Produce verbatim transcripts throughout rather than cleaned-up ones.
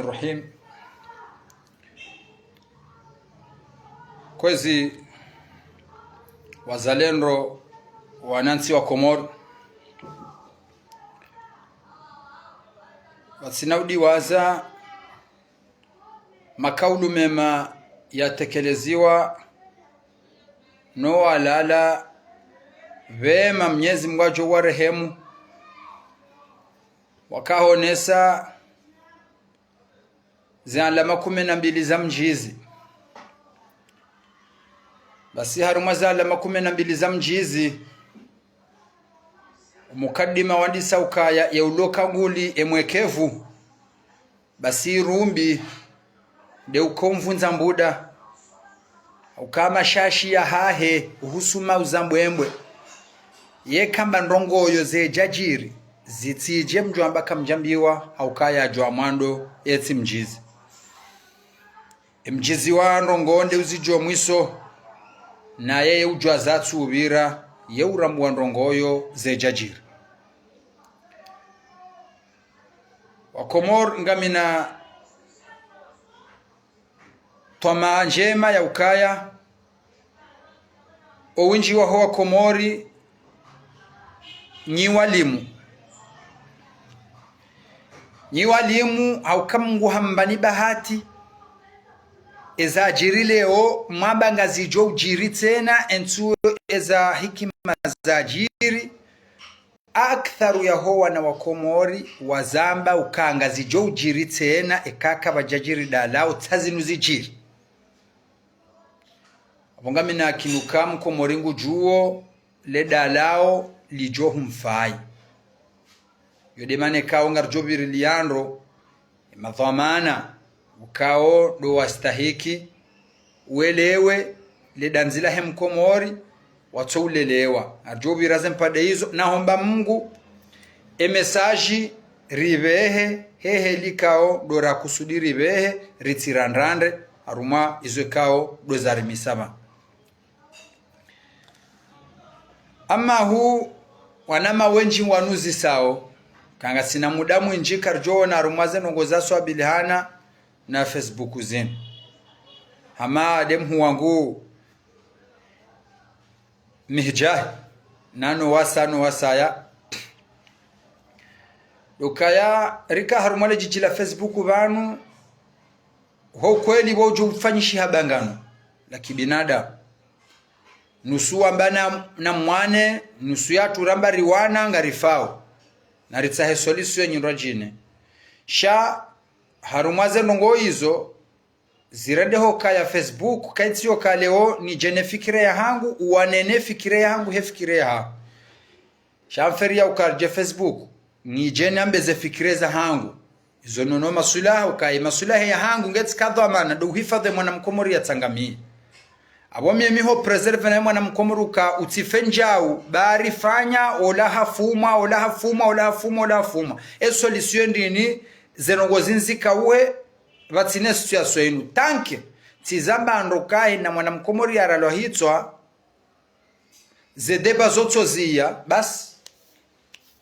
الرحيم. Kwezi wazalendo, wanantsi wa Komori, pvatsina udiwaza, makaulu mema yatekeleziwa no walala pvema, Mnyezi Mungu adjo warehemu, wakahonesa ze alama kume na mbili za mdjizi. Basi harumwa ze alama kume na mbili za mdjizi, mukadima wandisa ukaya ye uloka nguli emwekevu, basi irumbi nde ukomvundza mbuda, uka mashashi yahahe uhusuma uzambwembwe. Yeka mba ndrongoyo zedjadjiri, zitsidje mdjwamba kamdjambiwa, haukaya djwa mwando yetsi mdjizi. Emdjizi wa ndrongo nde uzidjo mwiso, naye ye udjwa zatsu upvira, ye urambuwa ndrongoyo zedjadjiri. Wakomori, ngamina twamaa ndjema ya ukaya owindji waho Wakomori nyi walimu. Nyi walimu, hauka Mungu hambani bahati. Ezadjiri leo, mwamba ngazidjo udjiri tsena, entsu eza hikima zadjiri. Aktharu yaho wana wa Komori wazamba uka ngazidjo udjiri tsena, eka kapvadjadjiri dalao tsa zinu zidjiri. Apvo ngamina yakini uka Mkomori ngudjuo le dalao lidjo humfayi. Yo de mana ikao ngaridjo pvirilia ndro, emadhwamana ukao ndo wastahiki, welewe le dandzi lahe Mkomori, watso ulelewa. Ngaridjo pvira ze mpande izo, nahomba Mungu, e message ripvehe, hehe likao ndo rakusudi ripvehe, ritsirandrandre, harumwa izo ikao ndo zarimisa pvanu. Ama hu wanama wendji wanuzisao, kangasina muda mwindji karidjo ona harumwa ze ndrongo za swabilihana na Facebook zinu. Hama de mhuu wangu Mihidjahi, nano wasa, no wasaya. Ukaya rika harumwa le djidji la Facebook pvanu, ho kweli pvo udjo ufanyishiha bangano la kibinadamu. Nusu wamba na, na mwane, nusu yatru ramba riwana ngarifao. Na ritsahe solution nyindrwadjine. Sha harumwa ze ndrongo izo, zirendeho kaya Facebook, kaitsi yo ka leo nidje ne fikira yahangu, uwane ne fikira yahangu, he fikira yahaho. Sha mferi ya uka ridje Facebook, nidje nambe ze fikira zahangu. Izo nono maswilaha, uka ye maswilaha yahangu, ngetsi ka dhwamana, ndo uhifadhwi mwana Mkomori yatsangamiye. Apvo mimi ho préserver naye mwana Mkomori uka utsife ndjau, bari fanya, ola hafumwa, ola hafumwa, ola hafumwa, ola hafumwa. E solution ndini, ze ndrongo zinu zikauhe, pvatsina e situation inu. Tant que tsi zamba ndro kayi na mwana Mkomori yaralwa hitswa, ze débat zotso ziya, basi.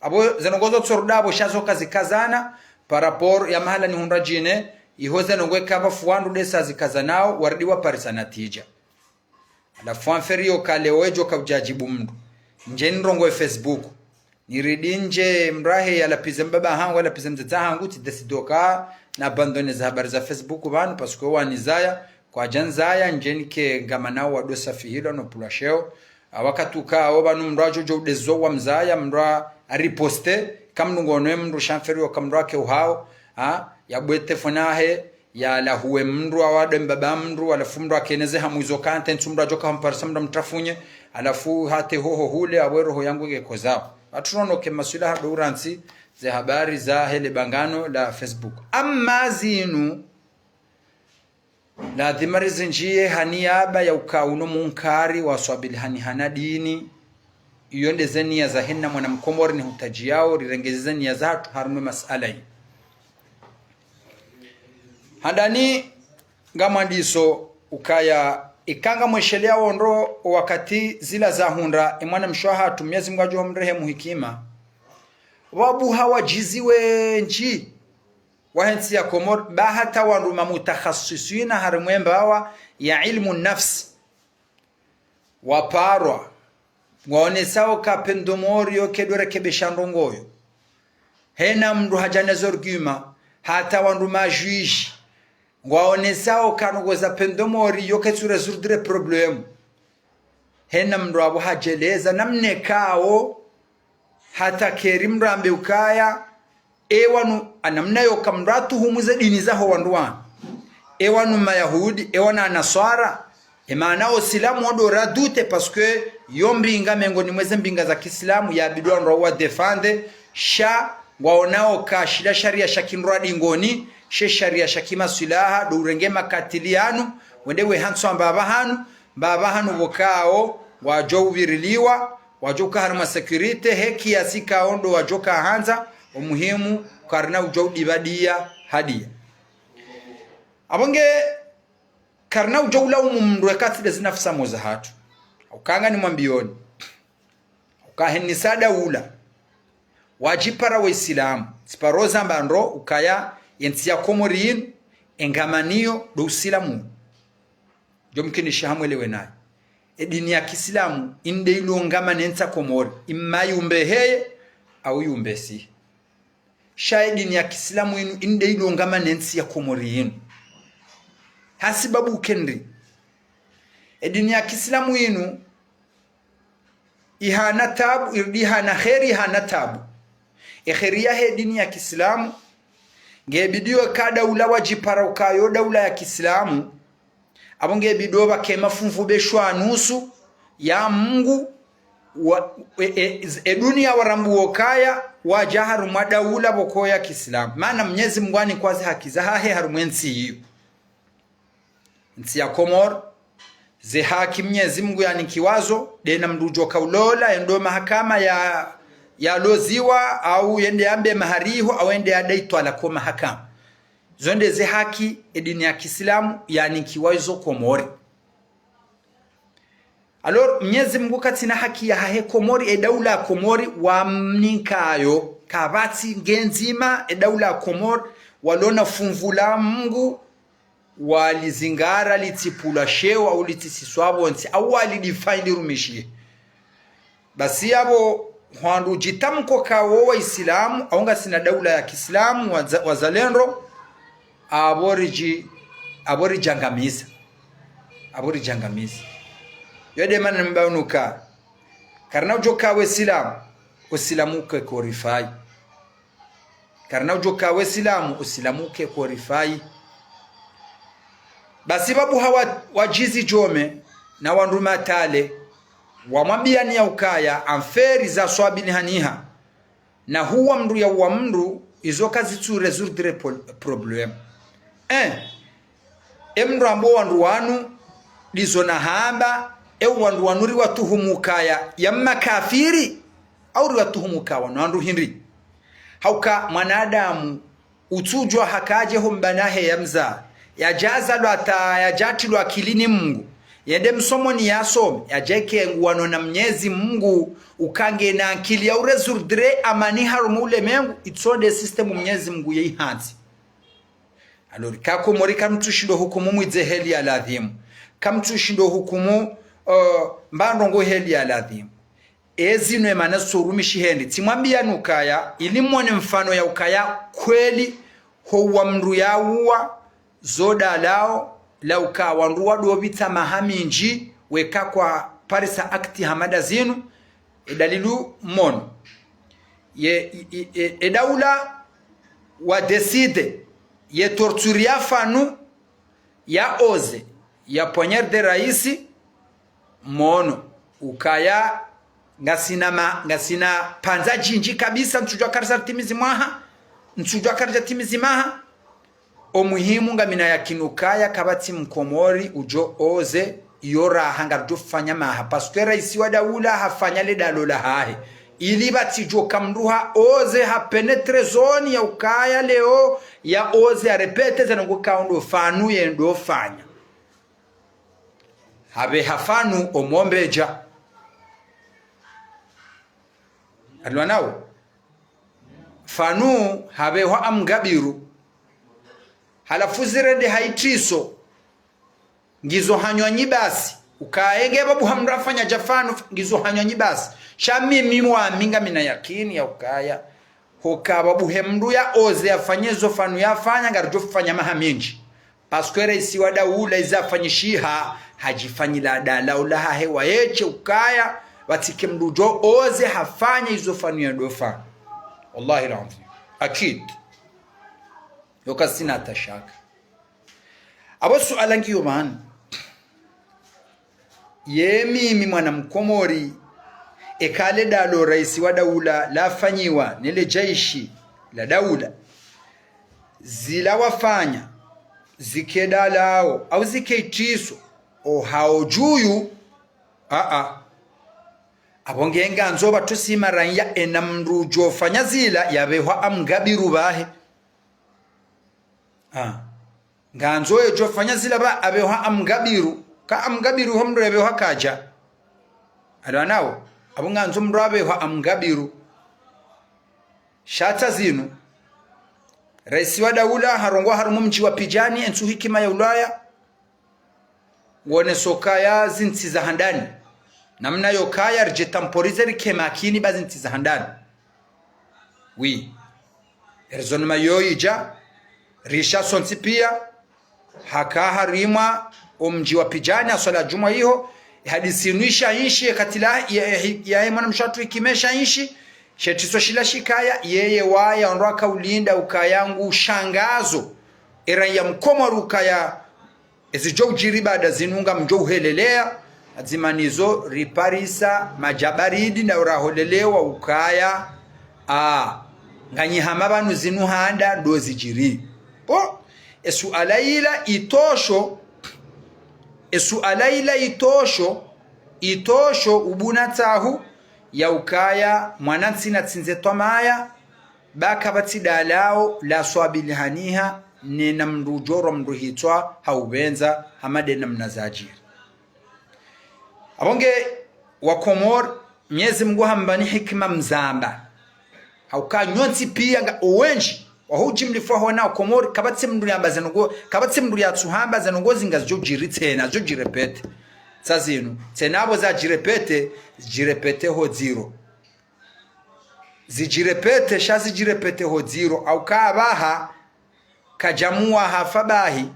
Apvo ze ndrongo zotso ruda apvo sha zo kazikazana, par rapport ya mahala ni hundra djine, iho ze ndrongo eka pvwa fuwandu de sa zikazanao, waridi waparisa natija. Halafu mferi yo ka leo edjo ka udjadjibu mndru. Ndje nirongowe Facebook. Niridi ndje mndru ahe yalapvize mbaba hangu, yalapvize mdzadze hangu, tsi décidé uka na abandonné ze habari za Facebook pvanu, parce que wanizaya, kwadja nizaya, ndje nike ngama nao wado safihilwa no pvulwa sheo. A wakati ukao pvanu mndru adjo djo udezo wa mzaya, mndru a, a riposté, ka mndru ngono ye mndru sha mferi yo ka mndru ake uhao, a, ya bwete fona ahe, yalahuwe mndru, awu ade mbaba mndru, halafu mndru akeneze hamu izo ka nte ntsu mndru adjo ka hamparisa mndru amtrafunye, halafu hate hoho hule, apvo e roho yangu ngekozao. Pvatsu rono ke maswilaha ndo urantsi ze habari zahe le bangano la Facebook. Ama zinu, ladhima rizindjiye ha niyaba ya uka uno munkari wa swabilihani hana dini, iyo nde ze niya zahe na mwana Mkomori nihutadjiyao, rirengeze ze niya zahatru harumwa e masala yi. Handani ngamwandiso ukaya ika ngamwesheleyao ndro wakati zila zahundra, e mwanamshe wahatru Mnyezi Mungu adjo mrehemu Hikima. Pvwabuha wadjizi wendji. wahe ntsi ya Komori, ba hata wandru mamutakhasisina harimwa embawa ya ilmu nafsi, waparwa, ngwaonesao ka peine de mort yo kaidjo rekebesha ndrongoo yo. Hena mndru hadja na ze argument, hata wandru majuge, ngwaonesao ka ndrongoo za peine de mort yo kaitsu résoudre problème. Hena mndru apvo hadjeleza namna ikao, hata keri mndru ambe ukaya, ewanu, anamna yoka mndru atuhumu ze dini zaho wandru wanu. Ewanu Mayahudi, ewanu Manaswara, emaana Usilamu wo ndo ra doute, parce que yo mbinga mengoni mwa ze mbinga za Kisilamu yabidi wandru wa défendre, sha ngwaonao ka shila sharia sha kindru wa dingoni, she sharia sha kimaswilaha, ndo urenge makatili yanu, wende wehantsi mbapvi hanu, mbapvi hanu pvokao, wadjo uviriliwa, wadjo uka harimwa sécurité, he kiasi kao ndo wadjo uka handza, omuhimu, karina udjo udibadiya hadiya. Apvo nge, karina udjo ulaumu mndru eka tsi nde zinafsi mo zahatru. Ukaya nganimwambiyoni. Ukaya heni sa daula. Wadjipara Waisilamu. Tsiparo zamba ndro, ukaya, yentsi ya Komori yinu, engamaniyo, ndo Usilamu. Djo mkinisha hamwelewe nayi. Edini ya Kisilamu, inde ilongama nentsi ya Komori, imma yumbeheye, au yumbesihe. Sha edini ya Kisilamu inu, inde ilongama nentsi ya Komori inu. Hasibabu kendri. Edini ya Kisilamu inu, ihana tabu, irudi ihana kheri, ihana tabu. Ekheri yahe dini ya Kisilamu, ngebidiyo ka daula wadjipara ukayo daula ya Kisilamu, apvo ngebidiyo pvake mafunvu beshwa nusu ya Mungu, wa, e, e, e duniya warambuo ukaya, wadja harumwa daula pvoko ya Kisilamu. Maana Mnyezi Mungu yanikwa ze haki zahahe harumwa entsi iyo. Ntsi ya Komori, ze haki Mnyezi Mungu yanikiwazo, ndena mndru udjo ka ulola, yende mahakama ya, yaloziwa, au yende yambe mahari iho, au yende yadai twalaka ho mahakama. Zo nde ze haki, edini ya Kisilamu, yanikiwa izo Komori. Alors, Mnyezi Mungu katsina haki yahahe Komori, edaula ya Komori, wamnikayo, kapvatsi nge ndzima, edaula ya Komori, walona funvu la Mungu, walizingara litsipvulwa sheo, au litsisiswa pvontsi, au walidéfendre lirumishihe. Basi yapvo, hwandru udjitamko ka wo Waisilamu, au ngasina daula ya Kisilamu, waza-, wazalendo, apvo ridji-, apvo ridjangamiza. Apvo ridjangamiza. Yo nde maana nimwambao uka, karina udjo ka Wesilamu, Usilamu ke korifayi. Karina udjo ka Wesilamu, Usilamu ke korifayi. Basi pvapvo hawa wadjizi djome na wandru matale, wamwambiyani ya ukaya, amferi za swabili haniha. Na huwa mndru ya uwa mndru, izo kazitsu résoudre pol-, problème. Eh, e mndru ambo wandru wanu, ndizo nahamba, e wandru wanu riwatuhumu ukaya, ya makafiri, au riwatuhumu ukaya wanu wandru hindri. Hauka mwanadamu, utsudjua haka yadje ho mbani hahe yamza, yadja yazalwa hata yadja yatrilwa akilini Mungu, yende msomoni yasome, yadje ke nguwano na Mnyezi Mungu, uka ngena ankili ya urésoudre amani harumwa ulemengu, itso nde système Mnyezi Mungu yehantsi. Alors, ka Komori kamtsushindo hukumu mwidzi heli ya ladhimu. Kamtsushindo hukumu, uh, mba ndrongoo heli ya ladhimu. Ezi no emana zitsorumishiha hindri. Tsimwambiyani ukaya, ili mwone mfano ya ukaya kweli ho uwa mndru ya uwa, zo dalao, la uka wandru wado pvira maha mindji, weka kwaparisa acte hama nda zinu, edalili mwono. Ye, e, e, e, edaula wadécide, ye torture ya Fanu, ya oser, ya poignarder raisi, mwono, ukaya, ngasina ma-, ngasina pvandza djindji kabisa, ntsudjua karidja timizi mwaha, ntsudjua karidja timizi maha. Omuhimu ngamina yakini ukaya kapvatsi Mkomori udjo oser, iyo raha ngaridjo fanya maha. Parce que raisi wa daula hafanya le dalao lahahe. Ili pvatsidjo ka mndru ha oser, ha pénétrer zone ya ukaya leo, ya oser, ya répéter ze ndrongoo ka ndo Fanu yendo fanya. Hapveha Fanu omwombedja. Alwa nao. Fanu hapvehwa amgabiru. Halafu zirende ha itriso. Ngizo hanywa nyi basi. Ukaya nge babu hamra fanya dja fanu, ngizo hanywa nyi basi. Sha mimi wami ngamina yakini ya ukaya. Hoka babu he mndru ya oze yafanye zo fanu yafanya, ngaridjo fanya maha mendji. Parce que raisi wa daula iza fanyishiha, hadjifanyila dalao lahahe wa yeshe ukaya, watsike mndru djo oze hafanye izo fanu ya ndo fanya. Wallahi al-azim. Akid. Yo kasina ta shaka. Apvo suala ngiyo pvanu. Ye mimi mwana mkomori, eka le dalao raisi wa daula lafanyiwa, nele jeshi la daula. Zila wafanya, zike dalao, au zike itriso, o hao djuyu, a-a. Apvo nge ngandzo pvatsu si maranya ena mndru djo fanya zila, yapvehwa amgabiru pvahe. Ah. Ngandzo yedjo fanya zila pva apvehwa amgabiru. Ka amgabiru ho mndru yapvehwa kadja. Alwa nawo. Apvo ngandzo mndru apvehwa amgabiru. Sha tsa zinu. Raisi wa daula harongoa harumwa mdji wa Pidjani, entsu hikima ya ulaya. Wone soka ya zintsi za handani. Namna yo kaya ridje temporiser rike makini ba zintsi za handani. Oui. Erizonima yo idja, risha sontsi pia, haka harimwa omdji wa Pidjani, aswala djumwa iho, hadisi inu isha inshi, ye katila, ya, ya, ya, ye mwana mshe watru ikimesha inshi, she itriso shila shikaya, yeye waya, ondro aka ulinda ukaya ngu shangazo, era ya mkomori ukaya, ezidjo udjiri baada zinu ngamdjo uhelelea, adzima nizo riparisa madji baridi na uraholelewa ukaya, a, nganyi hama pvanu zinu handa ndo zidjiri. Po, esuala ila itosho, esuala ila itosho, itosho ubuna tahu ya ukaya mwana ntsi na tsindze twamaya, ba kapvatsi dalao la swabilihaniha, nena mndru djorwa mndru hitswa ha upvendza, hama de namna zadjiri. Apvo nge wa Komori, Mnyezi Mngu hamba ni hikima mzamba. Hauka nyontsi pia nga owendji, waho udjimlifu waho na Komori, kapvatsi mndru yamba ze ndrongo, kapvatsi mndru yatsu hamba ze ndrongo zi ngazidjo djiri tsena, zidjo djirepete. Tsa zinu, tsena apvo zadjirepete, zidjirepete ho dziro. Zidjirepete, sha zidjirepete ho dziro, hauka apvaha, kadja muwa hafa bahi,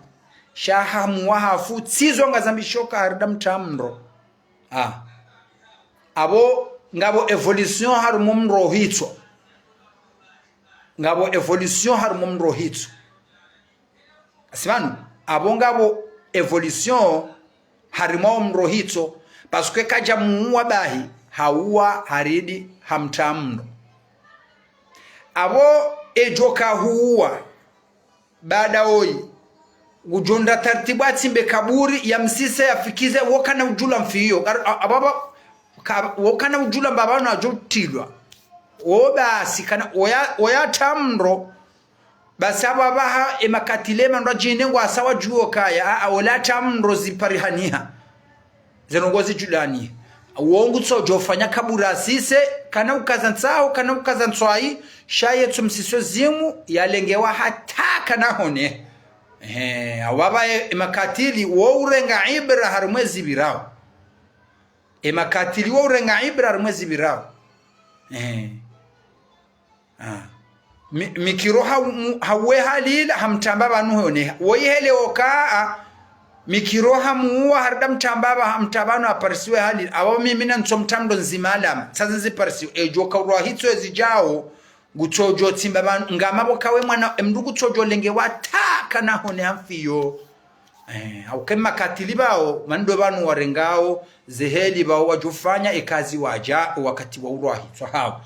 sha hamuwa hafu, tsizo ngazambisho ka harida mtramro. Ah. Apvo, ngapvo évolution harumwa mro hitswa. Ngapvo évolution harumwa mro hitswa. Asi pvanu, apvo ngapvo évolution harimwa omro hitswa, parce que kadja muwa bahi, hauwa haridi ha mtramro. Apvo edjo ka huwa, baada oyi, udjo ndra tartibu atsimbe kaburi, ya msise, ya fikize, wo kana udjula mfiyo. Kar-, a-, apvo apvo, ka-, wo kana udjula mbapvano adjo tilwa. Wo basi, kana, oya, oya tramro, basi apvo apvaha, emakatile, emandru adjine ngwasa wadjuo kaya, a, a, ola tramro ziparihaniha. Ze ndrongo zidjulani. Wo ngutsodjo fanya kaburi asise, kana ukaza ntsaho, kana ukaza ntswayi, sha yetso msiso zimu, yalengewa hata kana hone. Ehe, apvo apvaha e, emakatili, wo urenga ibra harumwa ezipvirao. Emakatili wo urenga ibra harumwa ezipvirao. Ehe. Ah. Mi-, mikiro ha-, mu-, hauwe halila, ha mtramba pvanu hone. Woyi hele oka, a, mikiro hamuwa harida mtramba pva-, ha mtramba pvanu aparisiwe halila. Apvo mimi na ntso mtramro ndzima alama. Tsazi nziparisiwe. Edjo ka urwa hitswa ezidjao, ngutsodjo tsimba pvanu. Ngama pvo kawe mwana, emndru ngutsodjo lengewa hata kana hone ha mfiyo. Eh, hauka emakatili pvao, mandro pvanu warengao, zeheli pvao wadjo fanya ekazi wadja, wakati wa urwa hitswa hao.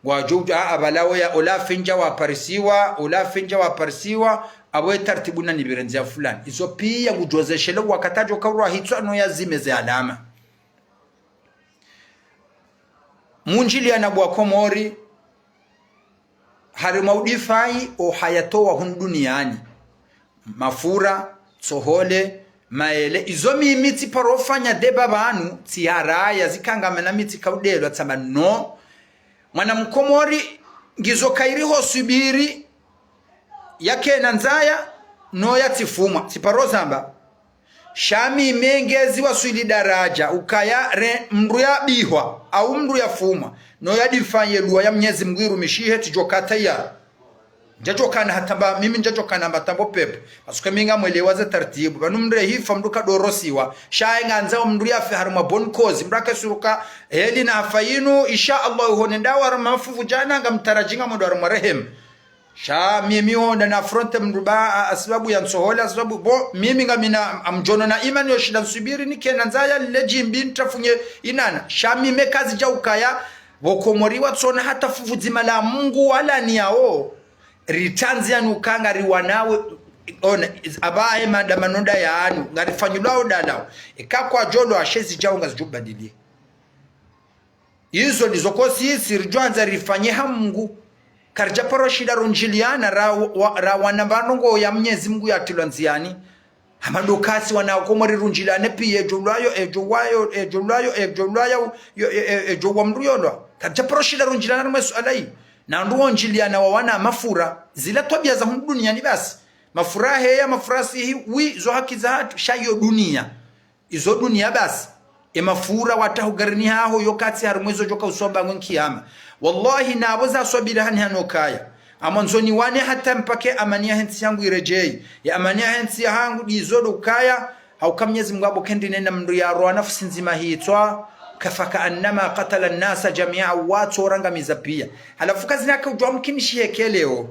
Ngwadjo udja, a, apvala oya, ola fendja waparisiwa, ola fendja waparisiwa, apvo etartibu na nipvirendze ya fulani. Izo pia ngudjo zeshele wakati adjo ka urwa hitswa no yazime ze alama. Mundjiliana bwa Komori, harimwa udifai ohayatowa hunu duniani. Mafura, tsohole, maele, izo mimi tsiparo fanya deba pvanu, tsiharaya, zikangama na mitsi kaudelwa, tsamba no. Mwana mkomori, ngizo kairi ho subiri, yakena ndzaya, No yatsifumwa, tsiparo zamba. Sha mi mengezi waswili daraja, ukaya re mndru yabihwa, au mndru yafumwa. No yadifanye dua ya Mnyezi Mngu irumishihe, tsidjoka tayari. Ndjadjokana hata mba, mimi ndjadjokana mba tambo pepo. Parce que mi ngamwelewa ze taratibu. Pvanu mndru yahifa mndru kadorosiwa. Sha ye ngandza mndru yafe harumwa bonne cause. Mndru yakesuruka heli na hafa yinu. Insha Allah, uho nenda harumwa mafuvu djana, ngamtaraji ngamwendo harumwa rehema. Sha mimi ho nda na affronter mndru ba, a, a sababu ya ntsohole, a sababu, bo, mimi ngamina, a, mdjono na imani yoshinda nsubiri, nike na ndzaya lile djimbi, nitsafunye inana. Sha mi mekazi dja ukaya, pvo Komori watsona hata fuvu dzima la Mngu wala ni yao. Ritsandzi yanu kanga riwanawe, ona, iz-, abaye mada manoda yanu, ngarifanyilwao dalao. Eka kwadjolwa, ashe zidjao ngazidjubadili. Izo ndizo kosi isi ridjwandza rifanye ha Mngu. Karidjaparo shinda rundjiliana ra, wa, ra wana mbandrongo ya Mnyezi Mngu yatilwa ndziani. Hama ndo kasi wana Komori rundjiliane piya edjo lwayo, edjo wayo, edjo lwayo, edjo lwayo, yo, e, e, edjo wa mndru yolwa. Karidjaparo shinda rundjiliana harumwa ye suala yi. Na ndo wondjiliana wa wana mafura. Zila twabiya za hunu duniani basi. Mafura heya, mafura sihi, wi, zo haki za hatru, sha yo duniya. Izo duniya basi. E mafura watahu garini haho yo katsi harumwa ezo djoka uswaba ngwe nkiyama. Wallahi, na pvo za swabira hani hano kaya. Amwandzoni wane hata mpaka ye amani yahe ntsi yangu iredjeyi. Ye amani yahe ntsi yahangu ndizo ndo ukaya. Hauka Mnyezi Mngu apvo kendi nena mndru yarowa nafusi ndzima hitswa. Kafa ka annama katala nnasa jamia, watso rangamiza piya. Halafu kazina kaudjwa mkinishihe keleo.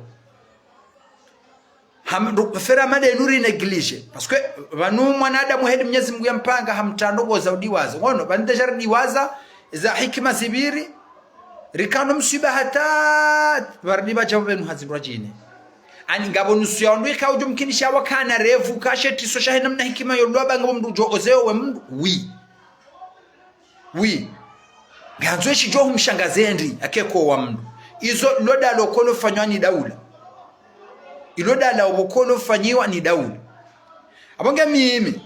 Ham-, ru-, fera made nu ri négligé. Parce que pvanu mwanadamu heli Mnyezi Mngu yampanga hamtrando pvoza udiwaza. Ngono, pvanu déjà ridiwaza, za hikima zipviri, rikano mswiba hata, pvaridi pvadja pvenu hazindrwa djine. Ani ngapvo nusu ya wandru ika udjo mkinisha wakana revu, kashe tiso shahe namna hikima yolwa ba ngapvo mndru djo ozeo we mndru, wi. Wi. Ngandzo eshi djo humshangaze ndi, akeko wa mndru. Izo lo dala okolo fanywa ni daula. Ilo dala opvo kolo fanyiwa ni daula. Apvo nge mimi.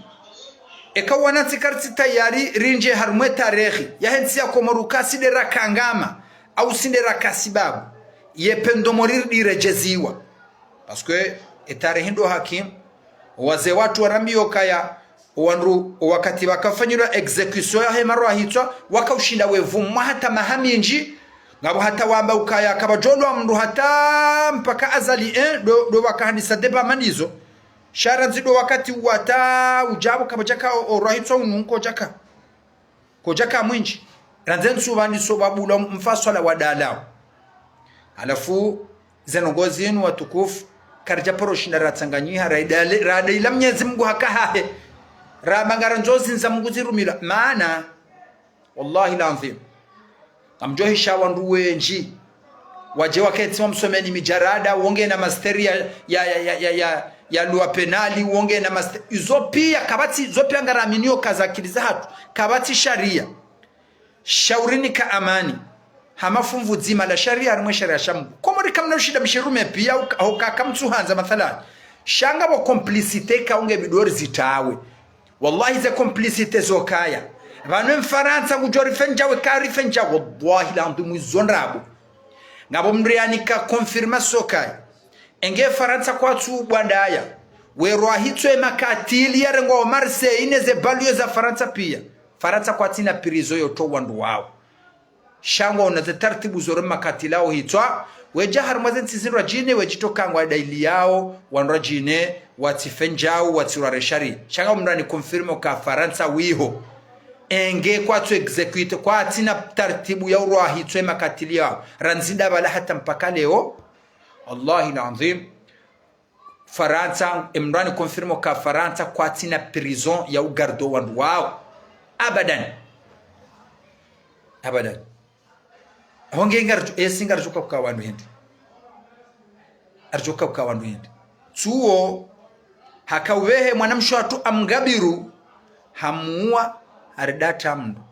Eka wana ntsi karitsi tayari rindje harumwa ye tarehi. Yahe ntsi ya Komori uka si nde rakangama. Au si nde raka sababu. Ye pendo mori ridiredjeziwa. Parce que, e tarehi ndo haki, wazee watru warambiyo kaya, wandru, wakati wakafanyilwa exécution yahe marwahitswa, wakaushinda wevumwa hata maha mindji, ngapvo hata wamba ukaya, kapvadjolwa mndru hata mpaka Azali, eh, ndo, ndo wakahandisa débat manizo. Sha randzi ndo wakati wata udjapvo kapvadjaka o, o rwahitswa unu nkodjaka. Kodjaka mwindji. Randze ntsu pvaniso pvabulwa mfaswala wa dalao. Halafu, ze ndrongo zinu watukufu, karidjaparo shinda ratsanganyiha, raidale-, radaila Mnyezi Mngu haka hahe. Ramba ngarandzo zindza Mngu zirumilwa. Maana, wallahi l'adhwim. Ngamdjohisha wandru wendji. Wadje waketsi wamsomeni midjarada, wo ngena master ya, ya, ya loi pénale, wo ngena master, izo piya, kapvatsi, izo piya ngaraminiyo kaza akili za hatru, kapvatsi shariya. Shauri nika amani. Hama fuvu dzima la shariya, harimwa ye shariya sha Mngu. Komori kamna ushinda mshirume piya, uka-, uka kamtsuhandza mathalani. Sha ngapvo complicité ka unge bidori zitawe. Wallahi ze complicité zo kaya. Pvanu Mfarantsa ngudjo rifendja we ka rifendja, wallahi l'adhwim izo ndrabo. Ngapvo mndru yanika confirmation kaya. Enge Farantsa kwatsu bwandaya. We rwahitswa ye makatili yarengwa o Marseille ne ze banlieue za Farantsa piya. Farantsa kwatsina prison yotowa wandru wao. Sha ngwaona ze taratibu zo re makatili yao hitswa, wedja harimwa ze ntsi zindrwadjine, wedjitoka ngwadailiyao, wandrwadjine, watsifendjao, watsirware shariya. Sha ngamdjo ni confirmer uka Farantsa wiho. Enge kwatsu exécuter, kwatsina taratibu ya urwahitswa ye makatili yao. Randzi nda pvala hata mpaka leo. Wallahi l'adhwim. Farantsa, emdru ani confirmer uka Farantsa kwatsina prison ya ugarder wandru wao. Abadan. Abadan. Honge ngaridjo, esi ngaridjo uka uka wandru hindri. Aridjo uka uka wandru hindri. Tsuwo, haka uvehe mwanamshe watru amgabiru, hamuwa, haridata mndru.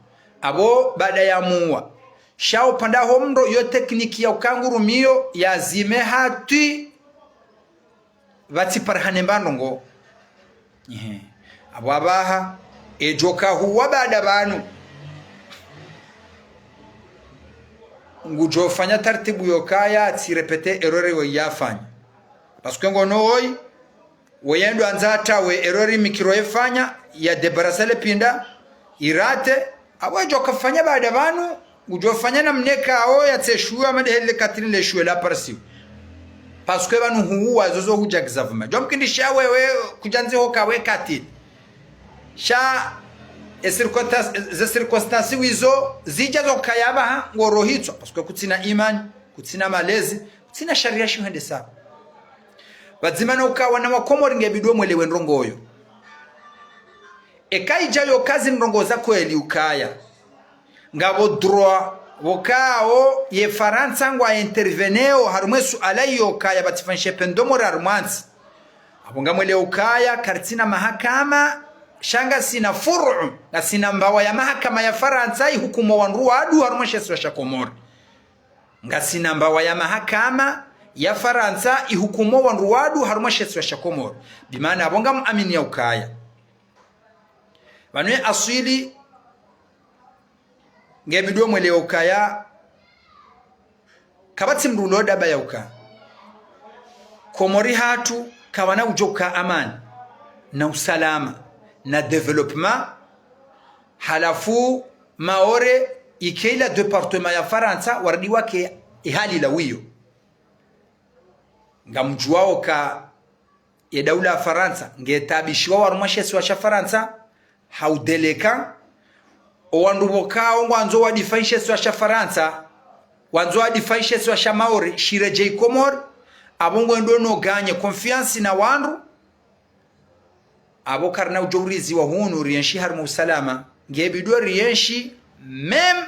Apvo baada ya muwa. Sha upande ho mndru yo tekniki ya uka ngurumiyo, yazime hatwi, pvatsi parihane mba ndrongo. Ehe. Apvo apvaha, edjo kahuwa baada pvanu. Ngudjo fanya taratibu yo kaya, tsi répéter erreur yo yafanya. Parce que ngono woyi, Weye ndo andza atawe erreur mikiro efanya, ya débarrasser le pinda, irate, apvo yedjo kafanya baada pvanu, ngudjo fanya namna ikao yatse shuwa, mana heli le katili le shuwe la parisiwa. Parce que pvanu huwa zozo hudja kizavuma. Djo mkindisha wewe kudjandzi hoka we katili. Sha, e circonstance, ze circonstances wizo, zidja zo kaya pvaha, ngoro hitswa. Parce que kutsina imani, kutsina malezi, kutsina sharia shihwendesa. Pvadzima na uka wana wa Komori nge bidi mwelewe ndrongoo yo. Eka idja yo kazi ndrongoo za kweli ukaya. Ngapvo droit, pvokao ye Farantsa ngwa intervenir o harumwa e suala iyo ukaya pvatsi fanyishe pendo mori harumwa ntsi. Apvo ngamwelewe ukaya karitsina mahakama, sha ngasina furu, ngasina mbawa ya mahakama ya Farantsa ihukumo wandru wadu harumwa she isiwa sha Komori. Ngasina mbawa ya mahakama ya Farantsa ihukumo wandru wadu harumwa she isiwa sha Komori. Bimaana apvo ngamuamini ya ukaya. Pvanu ye aswili nge bidi mwelewe ukaya. Kapvatsi mdru ulo daba ya uka. Komori hatru kapvana udjo ka amani, na usalama, na développement, halafu Maore ike ila département ya Farantsa, waradi wake ihali la wiyo. Ngamdjuwao ka ye daula ya Farantsa, nge tabishiwa harumwa she isiwa sha Farantsa, ha udélinquance, o wandru pvokao ngwandzo wadéfendre she isiwa sha Farantsa, wandzo wadéfendre she isiwa sha Maore, shiredjei Komori, apvo ngwendo no gagner confiance na wandru, apvo karina udjo uriziwa hunu rienshi harumwa usalama, nge bidi rienshi même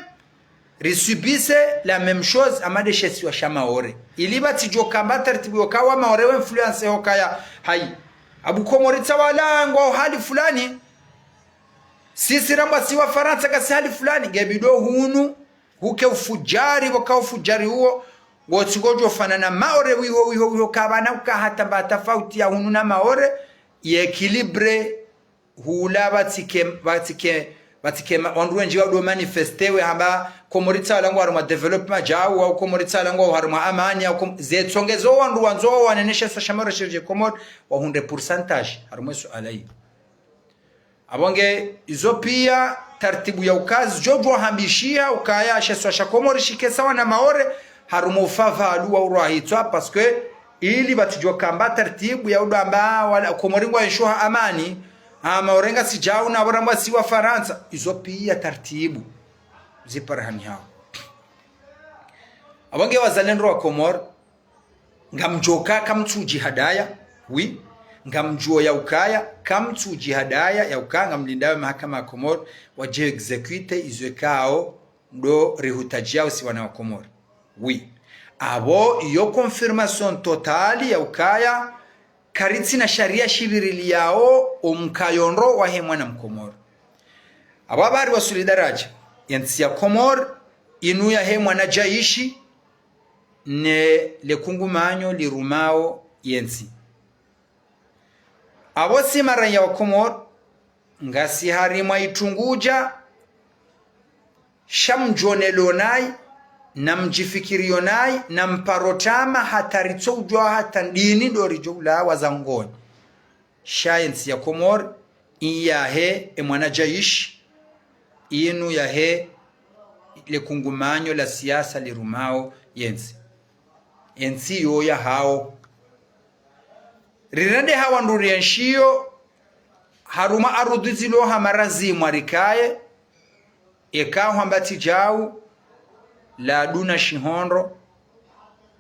risubisse la même chose hama nde she isiwa sha Maore. Ili pvatsidjo kamba taratibu yo kawa Maore wa influencer ho kaya hayi. Apvo Komori tsi wala ngwao hali fulani. Sisi rambwa si wa Farantsa ngasi hali fulani. Nge bidi hunu, huke ufudjari, pvoka ufudjari uwo, ngotsi ngodjo fanana Maore wiho, wiho, wiho, kapvana uka hata mba tafauti ya hunu na Maore, ye équilibre, hula pvatsike, pvatsike, pvatsike ma-, wandru wendji wado manifester we hamba Komori tsi wala ngwao harumwa développement djau, au Komori tsi wala ngwao harumwa amani, au Kom-, ze tsongezo wandru wandzo wanene she isiwa sha Maore shiredjei Komori, wahundre pourcentage harumwa e suala iyo. Apvo nge izo pia taratibu ya uka zidjo djuwa hambishiha ukaya she isiwa sha Komori shike sawa na Maore, harumwa ufavalu wa urwahitswa, parce que ili pvatsidjo kamba taratibu ya udjo amba wala Komori ngwa enshio ha amani, ha Maore ngasi djau na pvo rambwa si wa Farantsa, izo pia taratibu zipara hanihao. Apvo nge wazalendo wa Komori, ngamdjo ka kamtsudjihadaya, oui, ngamdjo ya ukaya kamtsudjihadaya, ya uka ngamlindao ye mahakama ya Komori, wadje exécuter izo ikao ndo rihutadjiao si wana wa Komori. Oui. Apvo iyo confirmation totale ya ukaya karitsina sharia shipviriliyao o mkayo ndro wahe mwana Mkomori. Apvo habari wa solidarité, ye ntsi ya Komori, inu yahe mwana djaishi, ne le kungumanyo lirumao ye ntsi. Apvo si maraya wa Komori, ngasi harimwa itrungudja, sha mdjonelo nayi, na mdjifikiriyo nayi, na mparo tama hata ritso udjuwa hata ndini ndo ridjo ulawa za ngoni. Sha ye ntsi ya Komori, iyahe e mwana djaishi, inu yahe le kungumanyo la siasa lirumao ye ntsi. Ye ntsi yo yahao. Rirende ha wandru rienshio, harumwa arudhu zilo ha mara zimwa rikaye, eka hwamba tsi djau, la duna shihondro,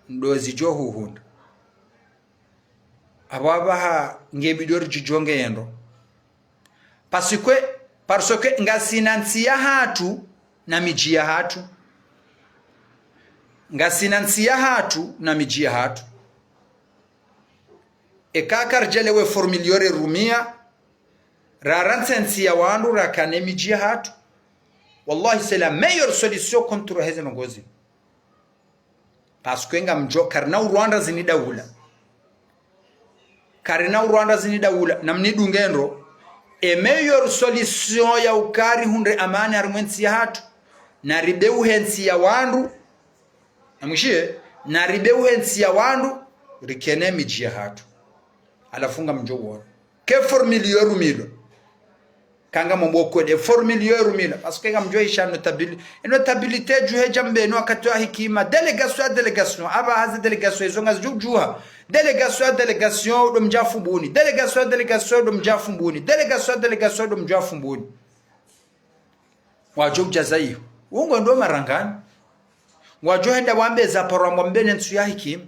ndo zidjo huhundra. Apvo apvaha nge bidi ridjidjonge yendo. Parce que, parce que ngasina ntsi yahatru na midji yahatru. Ngasina ntsi yahatru na midji yahatru. Eka karidjelewe formule yo rerumia, rarantse ntsi ya wandru rakane midji yahatru. Wallahi, c'est la meilleure solution contre heze ndrongoo zinu. Parce que ngamdjo, karina urwanda zini daula. Karina urwanda zini daula, na mnidunge ndro. E meilleure solution ya uka rihundre amani harumwa e ntsi yahatru, na ribeuhe ntsi ya wandru, na mwishiye, na ribeuhe ntsi ya wandru, rikene midji yahatru. Halafu ngamdjo wona. Ke formule yo rumilwa. Kanga mwambo kweli, e formule yo rumilwa. Parce que ngamdjo isha notabilité. E notabilité dju hedja mbeni wakati wa hikima. Délégation ya délégation. Aba hazi délégation izo ngazidjo djuha. Délégation ya délégation ndo mdja Fumbuni. Délégation ya délégation ndo mdja Fumbuni. Délégation ya délégation ndo mdja Fumbuni. Wadjo udjaza iyo. Wongo ndo marangani. Wadjo henda wambe za paro wambe ne ntsu ya hikima.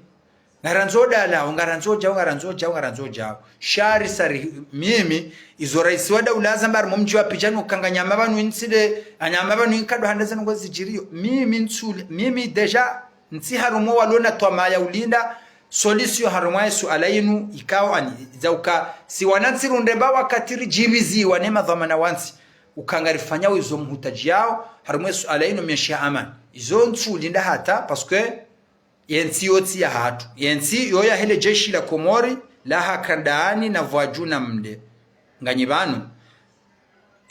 Ngarandzo dala, ngarandzo djao, ngarandzo djao, ngarandzo djao. Shari sari mimi, izo raisi wa daula zamba harimwa mdji wa Pidjani ukanga nyama pvanu intsile, anyama pvanu inkado handa zanu ngo zidjiriyo. Mimi ntsule, mimi déjà, ntsi harumwa walona twamaya ulinda, solution harumwa ye suala inu, ikao ani, za uka, si wanantsi runde ba wakati ridjibiziwa ne madhwamana wantsi. Ukanga rifanya wizo mhutaji yao, harumwa ye suala inu mienshi ya amani. Izo ntsu ulinda hata, parce que, yentsi yo tsi ya hatru. Yentsi yo ya hele jeshi la Komori, la haka ndani na vwaju na mle. Nganyi pvanu.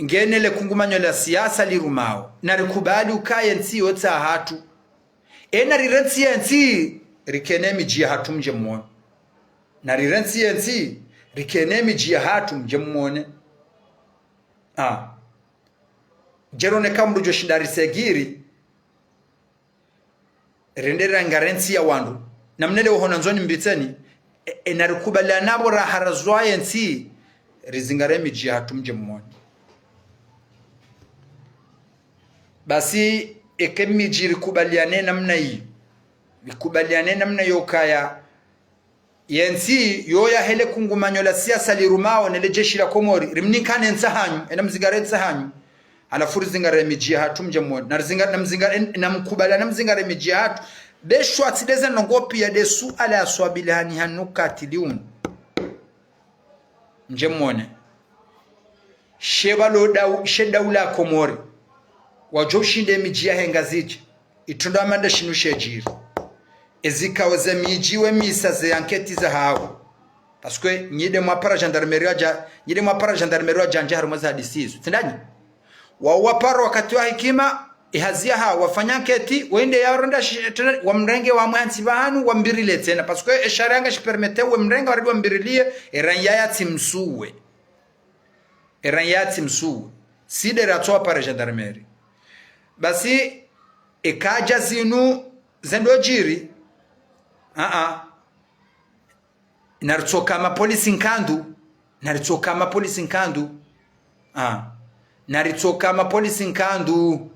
Ngene le kungumanyo la siasa lirumao. Na rikubali uka yentsi yo tsi ya hatru. E na rirentsi yentsi, rikene midji ya hatru mdje mwone. Na rirentsi yentsi, rikene midji ya hatru mdje mwone. Ah. Djero ne kamdru djo shinda risegiri, rende rangarentsi ya wandru. Na mnele wohona ndzoni mbitseni, e, e na rikubaliana pvo raha razwaye ntsi, rizingare midji ya hatru mdje mwone. Basi, eke midji rikubaliane namna iyo. Rikubaliane namna iyo kaya, yentsi yo ya hele kungumanyo la siasa lirumao ne le jeshi la Komori, rimnikane ntsa hanyu, e na mzingare ntsa hanyu. Halafu rizingare midji ya hatru mdje mwone. Na rizinga-, na mzinga-, na mkubali, na mzingare midji ya hatru. Be shwatsi de ze ndrongoo piya de suala ya swabilihani hanu katili unu. Mdje mwone. She pvalo dau-, she daula ya Komori. Wadjo ushinde midji yahe Ngazidja. Itrundra amanda shinu shedjiri. Ezikao ze midji we misa ze anketi za hawo. Parce que nyi de mwapara gendarmerie wadja, nyi de mwapara gendarmerie wadja ndja harumwa za hadisi izo. Tsi ndanyi? Wao wapara wakati wa hikima, ihazi ya hawo, wafanya anketi, wende ya ronda shi-, tena, wamrenge wamwe hantsi pvahanu, wambirilie tsena. Parce que e sharia ngashi permettre we mrenge waredi wambirilie, e ranya ya tsi msuwe. E ranya ya tsi msuwe. Si de ratso wapara gendarmerie. Basi, e kadja zinu, ze ndro djiri. Ah, ah. Na ritsoka mapolisi nkandu. Na ritsoka mapolisi nkandu. Ah. Na ritsoka mapolisi nkandu.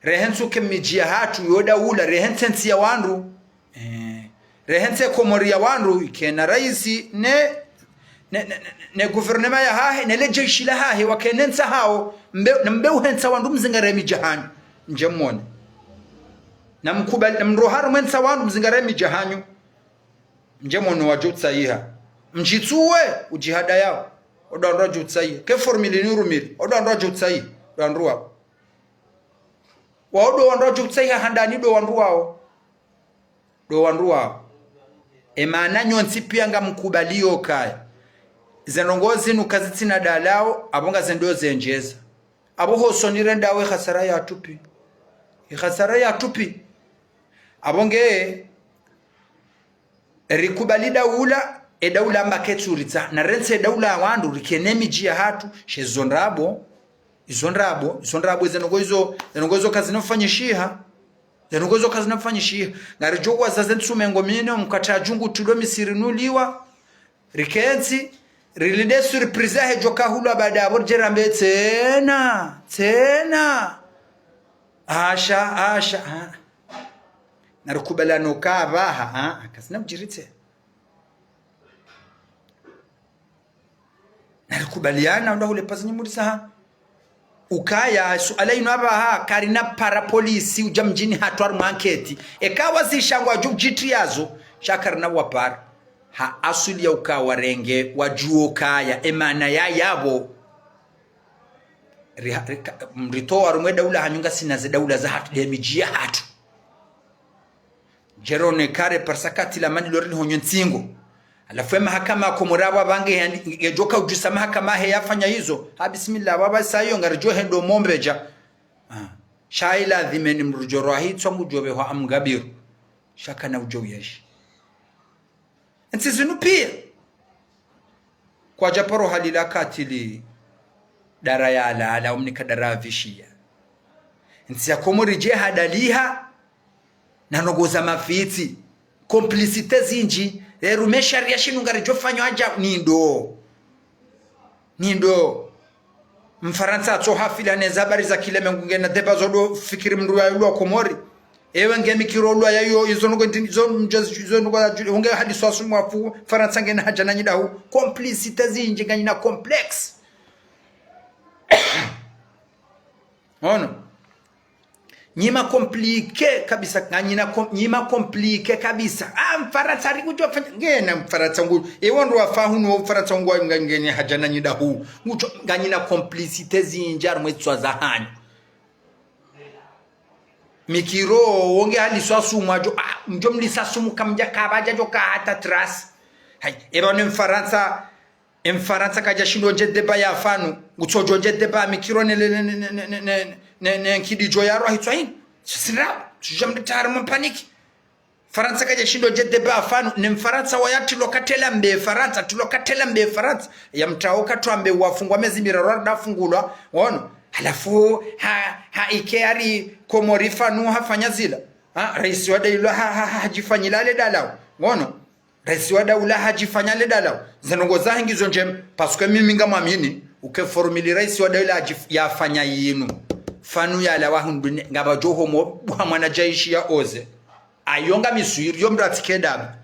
Rehentsu ke midji ya hatru yo daula, rehentse ntsi ya wandru. Eh. Rehentse Komori ya wandru, ikena raisi, ne, ne, ne, ne, ne gouvernement ya hahe, ne le jeshi la hahe, wakene ntsa hawo, mbe, na mbe uhentsa wandru mzingare midji ya hanyu. Mdje mwone. Na mkubali, na mroha harumwa ntsa wandru mzingare midji ya hanyu. Mdje mwone wadjo utsayiha. Mdjitsuwe, udjihada yao. Odo wandru wadjo utsayiha. Ke formule ni urumili. Odo wandru wadjo utsayiha. Odo wandru wao. Wao do wandru wadjo utsayiha handani do wandru wao. Do wandru wao. E maana nyontsi piya ngamkubaliyo kaya. Ze ndrongoo zinu kazitsina dalao, apvo nga ze ndro zendjeza. Apvo hosoni rendawo e hasara ya tupi. E hasara ya tupi. Apvo nge, rikubali daula, e daula amba ketsuritsa. Na rentse daula ya wandru, rikene midji ya hatru, she zo ndrabo, izo ndrabo, izo ndrabo, ze ndrongoo izo, ze ndrongoo izo kazina ufanyishiha. Ze ndrongoo izo kazina ufanyishiha. Ngaridjo waza ze ntsu mengo mine, mkatra djungu tulo misiri nuliwa. Rikentsi, rilinde surprise yahe djoka hulwa baada apvo ridje rambe tsena, tsena. Asha, asha, ah. Na rikubaliana uka apvaha, ah, kazina udjiri tsena. Na rikubaliana, unda hule pazi nyimuri saha. Ukaya, suala inu apvaha, karina para polisi, udja mdjini hatru harumwa anketi. Eka wazisha ngwadjo udjitriya zo, sha karina wapara. Ha asuli ya uka warenge, wadjuo kaya, e maana ya yapvo. Riha-, rika-, mritowa harumwa e daula hanyu ngasina ze daula za hatru, de midji ya hatru. Djero ne kare parisa katila mani lori lihonyo ntsingo. Halafu e mahakama ya Komori apvo apvange yani, ngedjoka udjusa mahakama he yafanya izo. Ha bismillah, apvo apvasa iyo ngaridjo hendo mombeja. Ah. Sha ila dhimeni mrudjo rwahi, tswa ngudjo pvehwa amgabiru. Sha kana udjo uyeshi. Ntsi zinu piya. Kwadja paro halila katili dara yalala, umnika dara yavishiya. Ntsi ya Komori dje hadaliha, na ndrongoo za mafitsi. Complicité zindji, e rume sharia shinu ngaridjo fanywa hadja, ni ndo. Ni ndo. Mfarantsa atso hafila ne za habari za kila mengu ngena débat zo ndo fikiri mndru ya ulwa Komori. Ewe nge mikiro ulwa ya yo, izo nuko ndi, izo mjo, izo nuko ya ju-, unge hadisi wa sumu wafu, Farantsa ngena hadja na nyi dahu. Complicité zindji nganyina complexe. Ono. Nyi ma compliqué kabisa, nganyina com-, nyi ma compliqué kabisa. Ah, Mfarantsa ari kudjo fanya, ngena Mfarantsa ngu, ewo ndo wafa hunu, Mfarantsa ngu, nga-, ngena hadja na nyi dahu. Ngudjo, nganyina complicité zindji harumwa etswa za hanyu. Mikiro, wonge hadisi wa sumu adjo, ah, mdjo mlisa sumu kamdja kabadja djo ka hata trace. Hayi, eba ne Mfarantsa, e Mfarantsa kadja shindo ndje débat ya fanu, ngutsodjo ndje débat mikiro ne, ne, ne, nkidi djo yarwa hitswa hini. Sisira, sujam de tari mpaniki. Farantsa kadja shindo ndje débat ya fanu, ne Mfarantsa waya tilo katela mbe Farantsa, tilo katela mbe Farantsa. Ya mtawo katwa mbe wafungwa mezi miraru dafungulwa, wono. Halafu, ha, ha ike ari Komori fanu hafanya zila. Ha, raisi wa daula ha, ha, ha, hadjifanyila le dalao, wono. Raisi wa daula hadjifanya le dalao. Ze ndrongoo zahe ngizo ndjema, parce que mimi ngamwamini, uke formule raisi wa daula hadjif-, yafanya yinu. Fanu yalawa hundru ne, ngapvadjo homo, buha mwana djaishi ya oze. Ayo ngamiswiri, yo mndru atsike daba.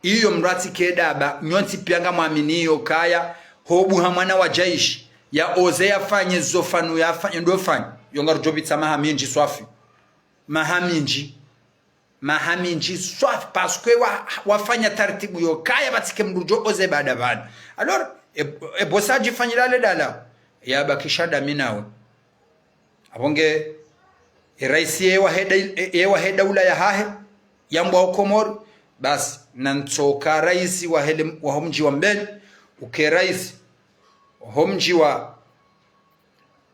Iyo mndru atsike daba, nyontsi pia ngamwamini iyo kaya, hobuha mwana wa djaishi, ya oze yafanye zo fanu yafanye, ndo fanye. Yo ngarudjo pvitsa maha mindji swafi. Maha mindji. Maha mindji swafi, parce que wa, wafanya taratibu yo kaya pvatsike mndru djo oze bada bana. Alors, e, e bosa hadjifanyila le dalao. Ya bakisha dami nawe. Apvo nge, e raisi ye wahe da-, e, ye wahe daula yahahe, yambwa o Komori, basi, na ntsoka raisi wahe le, waho mdji wa Mbeni, uke raisi, waho mdji wa,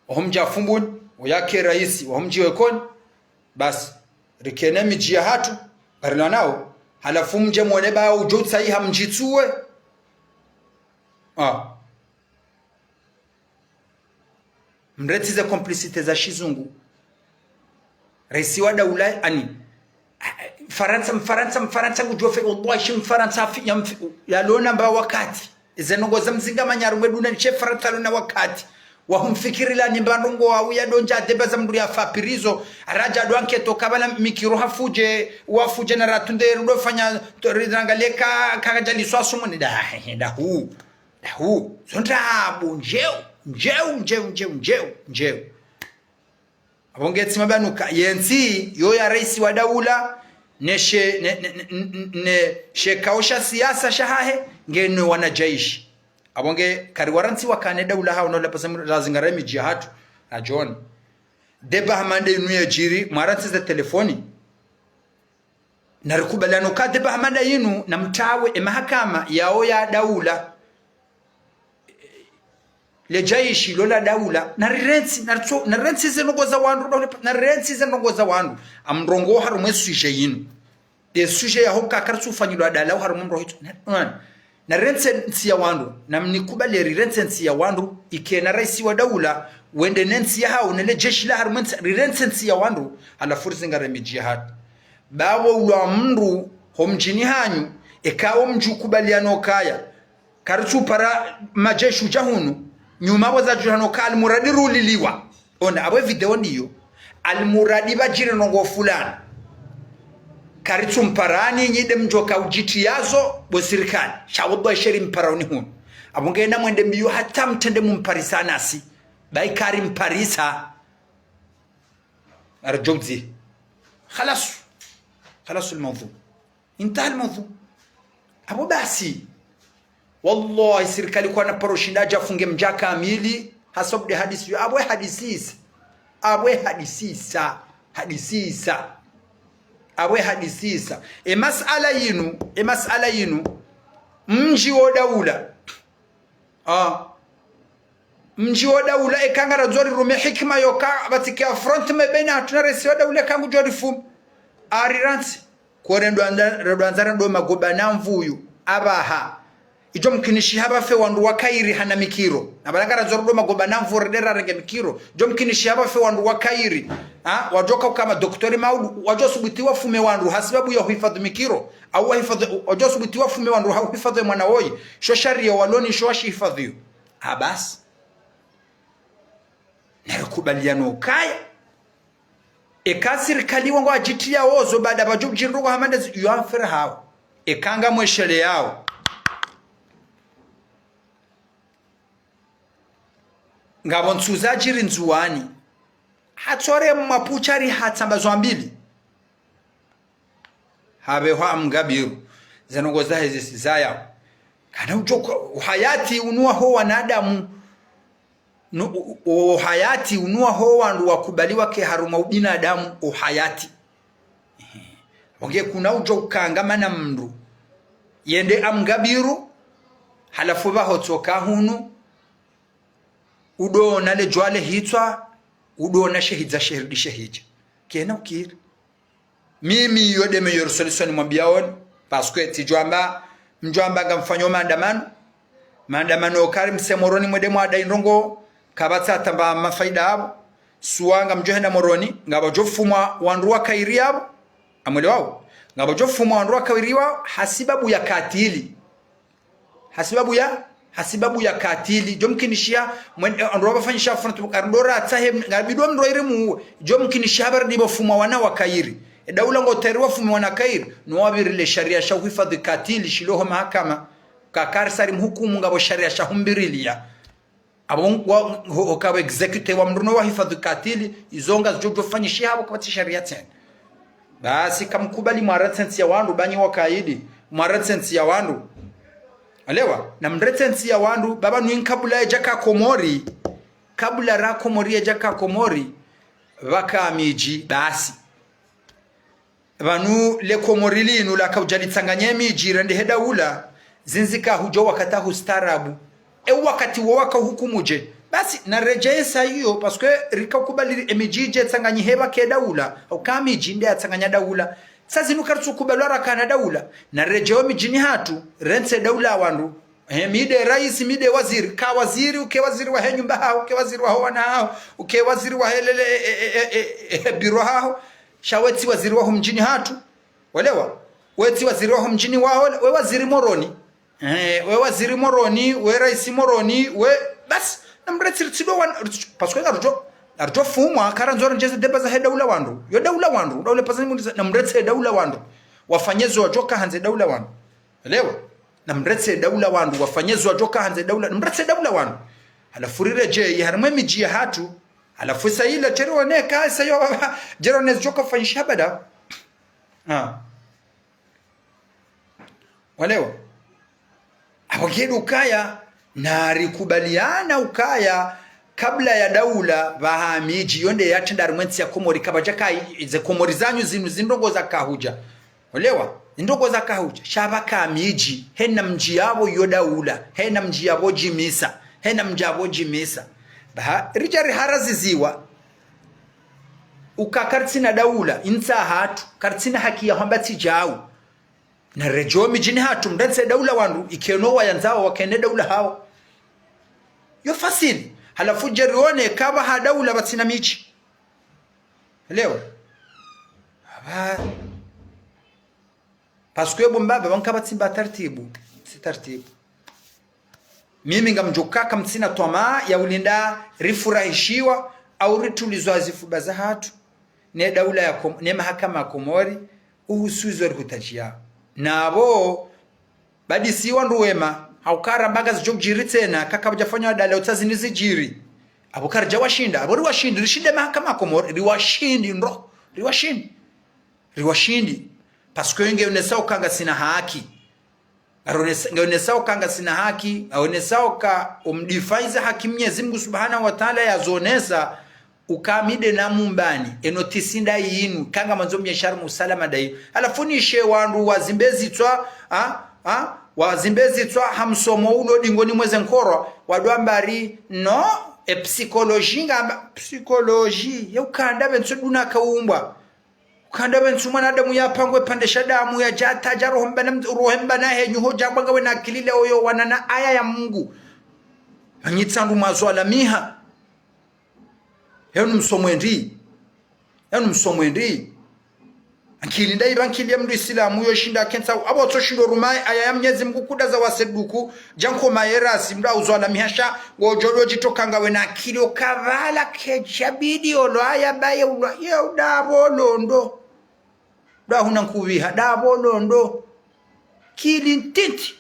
waho mdji wa Fumbuni, uyake raisi, waho mdji wa Ikoni, basi, rikene midji yahatru, ngarilwa nao, halafu mdje mwone ba udjo utsahiha mdjitsuwe. Ah. Mrentsi ze complicité za shizungu. Raisi wa daula, ani. Mfarantsa, Mfarantsa, Mfarantsa ngudjo fe, wallahi, shi Mfarantsa afi, ya mfi, yalona mba wakati. Eze ndrongoo za mzinga manyaru mwe duna nishe Farantsa lona wakati. Wahumfikirila ni mba ndrongoo wa uya donja débat za mndru yafa prison. Aradja do enquête kabla mikiro hafudje, wafudje na ratunde rudo fanya, to ridrangaleka, kakadjaliswa sumu ni da, da hu. Hu, zo ndrabo, ndjeu, ndjeu, ndjeu. Apvo nge tsi mabanuka, yentsi, yo ya raisi wa daula, ne she, ne, ne, ne, ne, ne shekao sha siasa shahahe, nge no wanadjaishi. Apvo nge kari warantsi wakane daula hao, no lapasa mu-, lazingara midji yahatru, na John. Débat hama nde inu yadjiri, mwarantsi ze telefoni. Narikubaliano ka débat hama nda yinu, na mtawe, e mahakama, yao ya daula. Le djaishi, lo la daula. Narirentsi, naritso, narirentsi ze ndrongoo za wandru, narirentsi ze ndrongoo za wandru. Amrongoo harumwa e sujet yinu. E sujet yaho ka karitsu fanyilwa dalao harumwa mrohitso. Na, na, narirentsi ntsi ya wandru. Na mnikubali rirentsi ntsi ya wandru. Ikena raisi wa daula. Wende ne ntsi yahao, ne le jeshi la harumwa ntsi, rirentsi ntsi ya wandru. Halafu rizingare midji yahatru. Bawo ulwa mndru ho mdjini hanyu, eka o mdji ukubaliano kaya. Karitsu para majeshi udja hunu, nyuma waza djuhano ka almuradi ruliliwa. Ona, apvo e video ndiyo. Almuradi pvadjiri ndrongoo fulani. Karitsu mparani nyi nde mdjoka udjiti yazo, bo sirikali. Sha wallahi sheri mpara uni hunu. Apvo ngena mwende mbiyo hata mtrende mumparisa nasi. Bayi kari mparisa. Arjouzi. Khalas. Khalas al mawdhu. Intaha al mawdhu. Apvo basi. Wallahi, sirikali kwana paro shinda dja funge mdja kamili, hasabu de hadisi yo. Apvo hadisi isa. Apvo hadisi isa. Hadisi isa. Apvo hadisi isa. E masala yinu, e masala yinu, mdji wo daula. Ah. Mdji wo daula eka ngarandzo rirume hikima yoka, pvatsike affrontement baina hatru na raisi wa daula eka ngudjo rifuma. Arirantsi. Ko rendwa andza, rendwa andza rendwa magoba na mvuyu, apvaha. Idjo mkinishiha pvafe wandru wa kheri hana mikiro. Na pvala ngarandzo rendwa magoba na mvu rende rarenge mikiro. Idjo mkinishiha pvafe wandru wa kheri. Ha? Wadjoka ukaya madoktori maudu, wadjo subuti wafume wandru, hasibabu ya uhifadhwi mikiro. Au wahifadhwi, wadjo subuti wafume wandru, ha uhifadhwi mwana woyi. Sho sharia waloni, sho washihifadhwiyo. Ha basi. Narikubaliane ukaya. Eka sirikali wangu adjitiya ozo baada pvadjo bujindro kwa hamandezi yo affaire hawo. Eka ngamwesheleyao. Ngapvo ntsu zadjiri Ndzuwani. Hatsore mwapuchari hatsamba zwa mbili. Hapvehwa Amgabiru. Zendrongoo zahe zisi zaya. Kana udjo kwa, uhayati unu waho wanadamu. No, u-, u-, uhayati unu waho wandru wakubali wake harumwa ubinadamu, uhayati. Ehe. Wange kuna udjo ukaya ngamna mndru. Yende Amgabiru, halafu pvaho tsoka hunu, udo ona le djwale hitswa, udo ona shehidza sheridi shehidja. Kena ukiri. Mimi yo nde meilleure solution nimwambiyaoni, parce que tsidjwamba, mdjwamba ngamfanyo maandamano, maandamano kari mse Moroni mwende mwadayi ndrongoo, kapvatsi hata mba mafaida apvo, suwa ngamdjo henda Moroni, ngapvadjo fumwa wandru wa kheri apvo, amwelewao, ngapvadjo fumwa wandru wa kheri apvo, hasibabu ya katili. Hasibabu ya, hasibabu ya katili. Djo mkinishiha, mwen-, eh, wandru wapvafanyisha funa tu, karudora atsahe, ngabidwa mndru iri muwe. Djo mkinishiha pvaridibo fumwa wana wa kheri. E daula ngo tayari wafume wana kheri. No wapvirile sharia sha uhifadhwi katili, shilo ho mahakama. Kakari sari mhukumu ngapvo sharia sha humbiriliya. Apvo wa, ho, ho kawe exécuté wa mndru no wahifadhwi katili, izo ngazidjo djofanyishiha apvo kapvatsi sharia tsena. Basi kamkubali mwarantsi entsi ya wandru, banyi wakaidi, mwarantsi entsi ya wandru. Elewa, na mrantsi entsi ya wandru, baba nwi kabula yedjaka Komori, kabula ra Komori yedjaka Komori, pvaka midji, basi. Pvanu le Komori linu laka udja litsanganye midji rende he daula, zindzi kahudjo wakati ahu staarabu. E wakati wo waka hukumu dje. Basi, naredjeye sa iyo, parce que rika kubali emidji idje tsanganyihe pvake daula, uka midji nde yatsanganya daula. Sa zinu karitsu kubali warakana daula. Naredjeye omidjini hatru, rantsi daula wandru. He, mi nde raisi, mi nde waziri, ka waziri, uke waziri wahe nyumba haho, uke waziri waho wana haho, uke waziri wahe lele, e, e, biro haho. Sha wetsi waziri waho mdjini hatru. Welewa? Wetsi waziri waho mdjini waho, we waziri Moroni. Eh, we waziri Moroni, we raisi Moroni, we, basi, na mrantsi ritsido wan-, parce que ngarudjo, ngarudjo fumwa, karandzo rendjeze deba zahe daula wandru. Yo daula wandru, daula pazani mundi za, na mrantsi daula wandru. Wafanye zo wadjoka handze daula wandru. Elewa? Na mrantsi daula wandru, wafanye zo wadjoka handze daula, na mrantsi daula wandru. Halafu riredjeye, harimwe midji ya hatru, halafu sa ila, djeri woneka, sa yo, djeri wone zidjoka fanyisha baada. Ah. Walewa. Apvo ngedo ukaya, narikubaliane ukaya, kabla ya daula, pvaha midji, yo nde yatrenda harimwe ntsi ya Komori, kapvadjaka i-, ze Komori zanyu zinu zindrongoo za kahudja. Walewa, zindrongoo za kahudja. Sha pvaka midji, hena mdji yapvo yo daula, hena mdji yapvo djimisa, hena mdji yapvo djimisa. Pvaha, ridja riharaziziwa, uka karitsina daula, intsi hatru, karitsina haki ya hwamba tsi djau. Naredjeye omidjini hatru, mrantsi daula wandru, ikeno wayandzao wakene daula hawo. Yo facile. Halafu djeri wone kapvaha daula pvatsina midji. Elewa? Apva. Parce que bo mbaba, pvanu kapvatsi mba tartibu. Tsi tartibu. Mimi ngamdjo kaka mtsina twamaa ya ulinda rifurahishiwa au ritulizwa zifuba za hatru ne daula ya Kom-, ne mahakama ya Komori uhusu izo rihutadjia. Na apvo, badi si wandru wema, hauka ramba ngazidjo djiri tsena, kaka pvadjafanywa daula utsazi nizidjiri. Apvo karidja washinda, apvo riwashindi, rishinde mahakama ya Komori, riwashindi ndro, riwashindi. Riwashindi. Parce que nge unesa uka ngasina haki. Aronesa, nge onesa uka ngasina haki, aonesa uka umdifaiza haki Mnyezi Mngu Subhanahu wa Taala yazonesa, uka mi nde na mumbani, eno tsi nda yinu, ka ngamwandzo mnyeshe harumwa usalama nda yinu. Halafu nishe wandru wazimbe zitswa, ha? Ha? Wazimbe zitswa ha msomo ulo dingoni mweze nkorwa, wadjo amba ari, no, e psychologie ngamba, psychologie, ye ukanda pventsu duna kaumbwa. Ukanda wentsu mwanadamu yapangwe pvandre sha damu yadja tadja roho mba na md-, roho mba na henyu ho djambwa ngawe na akili leo yo wanana aya ya Mungu. Manyitsandu mwazwalamiha. Yenu msomwendi. Yenu msomwendi. Ankili ndaiba ankili ya mndru Isilamu yo shinda kentsa. Apvo tso shindo rumaye aya ya Mnyezi Mungu kuda za waseduku. Djanko mayerasi mndru auzwalamiha sha. Ngodjo djitoka ngawe na akili ukapvala kedja bidi olo aya baye ulwa. Ye uda apvo londo. Dahuna nkubiha, dapvo londo. Kili ntiti.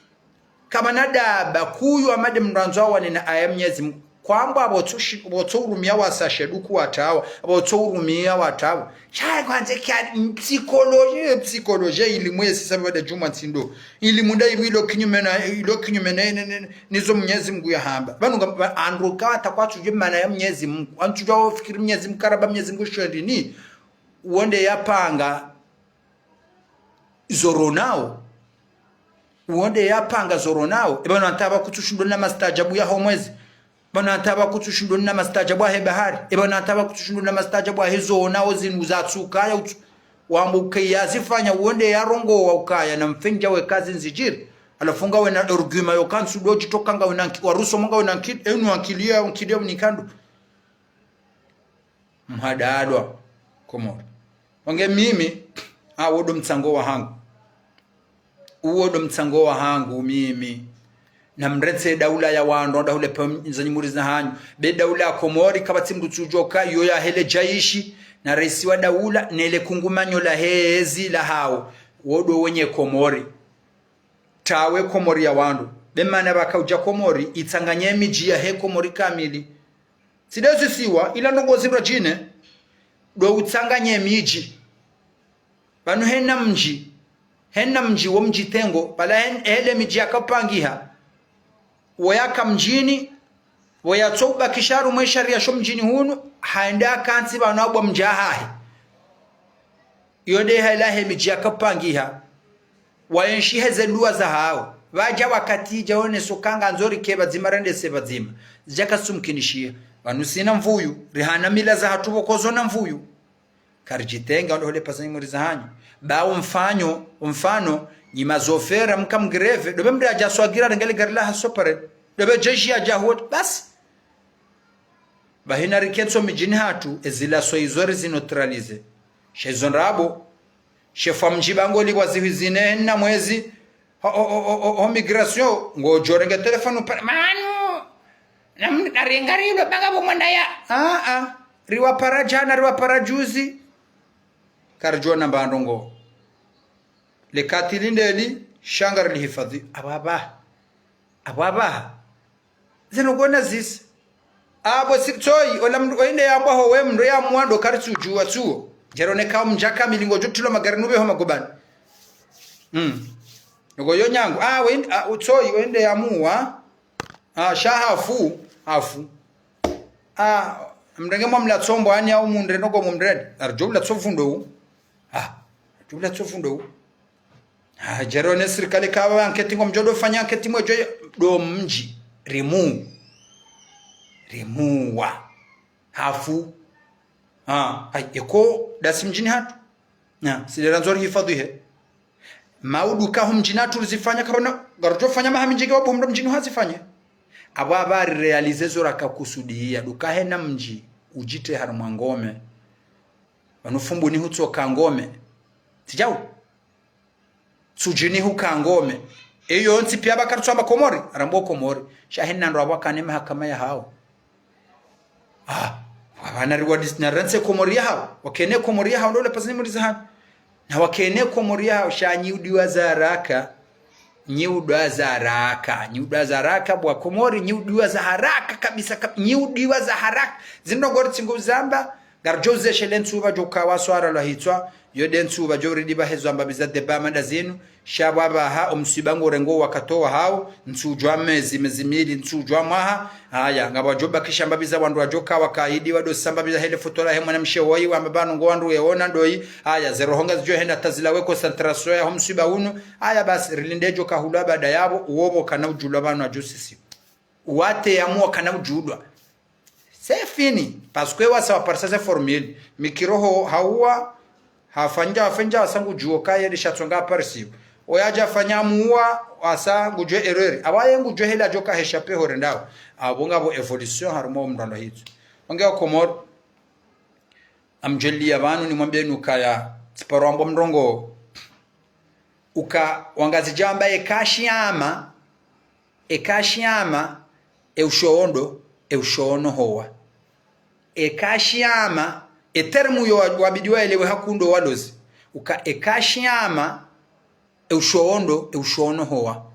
Kama na daba kuyu amade mndru andzo awane na aya Mnyezi Mungu. Kwamba apvo tso shi-, apvo tso urumia wasa sheduku watawa, apvo tso urumia watawa. Sha kwandze kia psychologie, psychologie ilimu yesi sababu da djumwa ntsindo. Ilimu nda ibu ilo kinyume na, ilo kinyume na, ne, ne, ne, nizo Mnyezi Mungu yahamba. Pvanu nga, pva-, andru kawata kwatsudje mana ya Mnyezi Mungu. Antsudja ofikiri Mnyezi Mungu karaba Mnyezi Mungu shwendi ni. Uonde yapanga zoronao. Uonde yapanga zoronao. Eba na ntaba kutsushindo na mastajabu ya ho mwezi. Eba na ntaba kutsushindo na mastajabu ya he bahari. Eba na ntaba kutsushindo na mastajabu ya he zoonao zinu za tsuka ya utsu. Wambuke ya zifanya uonde ya rongo wa ukaya na mfendja we kazi nzidjiri. Alafu ngawe na argument yo kantsu do djitoka ngawe na nki-, waruso ngawe na nki-, enu ankili ya, ankili ya mnikandu. Mhadalwa Komori. Wange mimi, a, uwo ndo mtsango wahangu. Uwo ndo mtsango wahangu mimi. Na mretse daula ya wandru, daula pvamzanyi muri za hanyu. Be daula ya Komori, kapvatsi mndru tsudjoka, yo ya hele djaishi, na raisi wa daula, nele kungumanyo la hezi la hawo. Wo ndo wenye Komori. Tawe Komori ya wandru. Be mana pvaka udja Komori, itsanganye midji ya he Komori kamili. Tsi de zisiwa, ila ndrongoo zindru djine, ndo utsanganye midji. Pvanu hena mdji, hena mdji wo mdjitengo, pvala hen-, hele midji yakapangiha. Wo yaka mdjini, wo yatso ubakisha harumwa sharia sho mdjini hunu, haende akantsi pvanu abwa mdji hahe. Iyo de hela he midji yakapangiha. Waenshi heze nduwa za hawo. Pvadja wakati idja woneso kanga ndzori ke pvadzima rende se pvadzima. Zidjaka sumkinishiha. Pvanu sina mvuyu. Rihana mila za hatru pvoko zona mvuyu. Karidjitenga ndo hole pvazanyi muri za hanyu. Ba umfanyo, umfano, nyi mazofera mka mgreve. Ndo be mndru yadja swagira rengele gari la hasopare. Ndo be jeshi yadja huo. Basi. Bahi na rikentso midjini hatru, ezila so izo ri zineutraliser. She izo ndrabo, she fwa mdji ba ngolipvwa zihwi zine na mwezi, ho, ho, ho, ho, ho, ho migration, ngodjo renge telefoni upare, manu, na m-, na renga rilo banga bo mwana ya. A, a, riwapara djana, riwapara juzi. Karidjona mba ndrongoo. Le katili ndeli, sha ngarilihifadhi, apvapva. Apvapva. Zinu kona zisi. Apvo si tsoyi, ola mndru, oyinde yambwa ho we mndru ya mwando karitsudjuwa tsuwo. Djero neka mdjaka milingo djutilo magari nube ho magobani. Mm. Nuko yo nyangu. A, we, a, utsoyi, oyinde ya muwa. A, sha hafu, hafu. A, mrenge mwa mla tsombo, ani au mundre, noko mumrende. Arjo mla tsovu ndo u. A, arjo mla tsovu ndo u. Ah, djero ne sirikali kawa anketi ngo mdjo do fanya anketi mwe djo do mdji. Rimu. Rimuwa. Hafu. Ah, ai, eko dasi mdjini hatru. Na, sidera ndzori hifadhi he. Maudu ka hu mdjini hatru rizifanya kapvana. Ngarujo fanya maha mindji ke wabu mdru mdjini hazifanye. Apvo apva ri réaliser zo raka kusudiya. Duka hena mdji. Udjite harumwa ngome. Pvanu Fumbuni hutsoka ngome. Tsidjau. Tsudjini huka ngome. Eyo ntsi piya pvaka ritsamba Komori, arambo Komori. Sha hena ndo apvo wakane mahakama ya hawo. Ah, wapvana riwadi na rantse Komori ya hawo. Wakene Komori ya hawo, ndo le pazini muri za hanyu. Na wakene Komori ya hawo, sha nyi udiwa za haraka. Nyi udiwa za haraka. Nyi udiwa za haraka, bwa Komori, nyi udiwa za haraka, kabisa, kab-, nyi udiwa za haraka. Zindru ngori tsingo zamba, Ngaridjo uzeshe le ntsuba djo kawa swara lwa hitswa, yo de ntsuba djo ridjiba hezo amba biza deba mada zinu, sha pvapvaha omswiba ngo rengo wakati wa hawo, ntsudjwa mezi, mezi mili, ntsudjwa mwaha, haya, ngapvadjo bakisha mbabiza wandru wadjo kawa kaidi, wado sa mbabiza hele foto la he mwanamshe woyi, wamba pvanu ngo wandru weona ndoyi, haya, ze roho ngazidjo henda tazila we concentration ya ho mswiba unu, haya basi, rilinde djo kahulwa baada yapvo, uwo pvo kana udjulwa pvanu adjo sisi. Wate ya muwa kana udjulwa. C'est fini. Parce que wasa waparisa ze formule. Mikiro ho hauwa, Hafanya, hafanya, hasa ngudjuo kaye lishatsonga parisiyo. Oya djafanya muwa, hasa ngudjuo erreur. Awaye ngudjuo hela djoka hesha peho rendao. Apvo ngapvo évolution harumwa omndrwandro hitso. Wange wa Komori, namdjweliya pvanu nimwambiye nukaya, tsiparo wambo mrongoo. Uka wangazidja wamba eka shiama, eka shiama, e ushoondo, e ushoono howa. Eka shiama, e terme yo wa-, wabidi waelewe hakuu ndo walozi. Uka eka shiama, e ushoondo, e ushoono howa.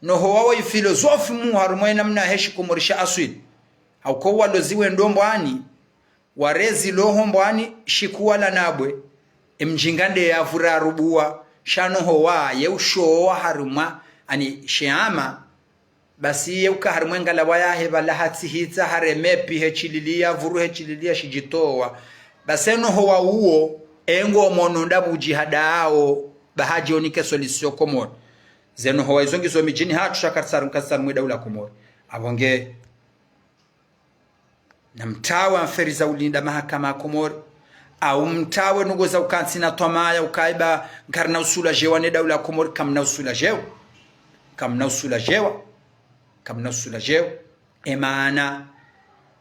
No howa wo ifilozofi mu harumwa enamna he shikomori sha aswili. Hauka walozi wendo mbwani, warezi loho mbwani shiku wala nabwe, emdjinga nde ya vura rubuwa, sha no howa ye ushoowa harumwa, ani shiama, basi ye uka harumwa engalawa yahe pvala hatsi hitsa hareme pi he shililiya, vuru he shililiya shidjitowa. Basi eno howa uwo, engo mono ndapvo udjihadao, ba hadji onike solution Komori. Zeno howa izo ngizo midjini hatru sha karitsarumwe daula Komori. Apvo nge, namtawe affaire za ulinda mahakama ya Komori. Au mtawe ndrongoo za ukantsi na twamaya ukaya ba ngarina usulajewa ne daula ya Komori, kamna usulajewa. Kamna usulajewa. Kamna usulajewa. Emaana,